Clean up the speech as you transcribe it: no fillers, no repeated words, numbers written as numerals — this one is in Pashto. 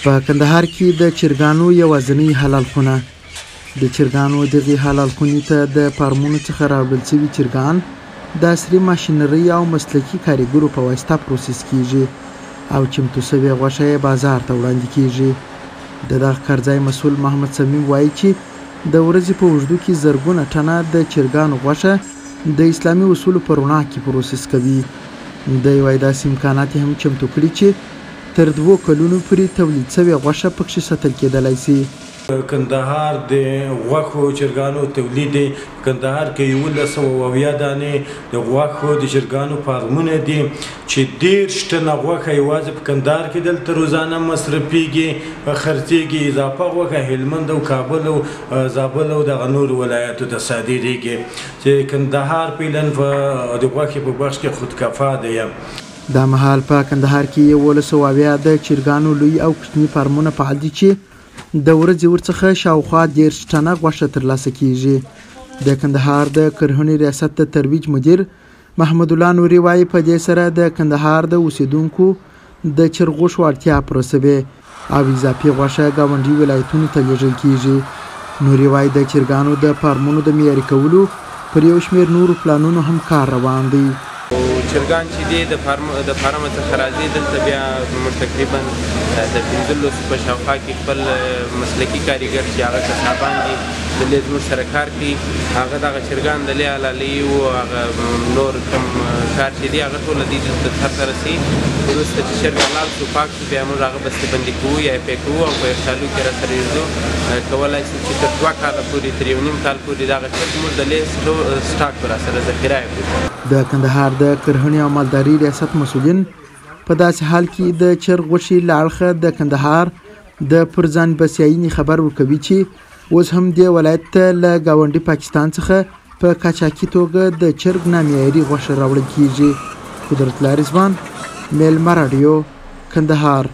په کندهار کې د چرګانو یوازنۍ حلال خونه. د چرګانو دغې حلال خونې ته د فارمونو څخه راوړل شوي چرګان د عصري ماشینرۍ او مسلکي کاریګرو په واسطه پروسس کیږي او چمتو شوې غوښه یې بازار ته وړاندې کیږي. د دغه کارځای مسؤل محمد صمیم وایي چې د ورځې په اوږدو کې زرګونه ټنه د چرګانو غوښه د اسلامي اصولو په رڼا کې پروسس کوي. دی وایي داسې امکانات یې هم چمتو کړي چې تر 2 کلونو پورې تولید شوې غوښه پکښې ساتل کېدلی شي. کندهار د غوښو چرګانو تولید دی. کندهار کې 1170 دانې د غوښو د چرګانو فارمونه دي چې 30 ټنه غوښه یوازې په کندهار کې دلته روزانه مصرفیږي، خرڅیږي. اضافه غوښه هلمند او کابل او زابل او دغه نورو ولایاتو ته صادریږي چې کندهار فعلا د غوښې په بخش کې خودکفا دی. دا مهال په کندهار کې 1170 د چرګانو لوی او کوچني فارمونه فعال دي چې د ورځې ورڅخه شاوخوا 30 ټنه غوښه ترلاسه کیږي. د کندهار د کرهڼې ریاست د ترویج مدیر محمد الله نوري وایي په دې سره د کندهار د اوسېدونکو د چرګوښو اړتیا پوره شوې او اضافي غوښه ګاونډي ولایتونو ته لیږل کیږي. نوري وایي د چرګانو د فارمونو د معیاري کولو پر یو شمېر نورو پلانونو هم کار روان دی. چرګان چې دي د فارمه څخه راځي دلته بیا موږ تقریبا د 15 په شاوخوا کې خپل مسلکي کاریګر چې هغه کسابان دي د لې زموږ سره کار کوي، هغه دغه چرګان د لې حلالوي او هغه نور کوم کار چې دي هغه ټوله دوی دلته سرته رسوي. وروسته چې چرګ حلال شو پاک شو بیا موږ هغه بسته بندي کوو یا یې پیکوو او په یخچالو کې راسره ږدو. کولای شو چې تر 2 کاله پورې تر 1.5 کال پورې دغه چرګ موږ د لې سټاک راسره ذخیره یې کړو. د کندهار د کرهڼې او مالدارۍ ریاست مسؤلین په داسې حال کې د چرګ غوښې له اړخه د کندهار د پر ځان بسیاینې خبر ورکوي چې اوس هم دې ولایت ته له ګاونډي پاکستان څخه په قاچاقي توګه د چرګ نامعیاري غوښه راوړل کیږي. قدرت الله رضوان، میلمه راډیو، کندهار.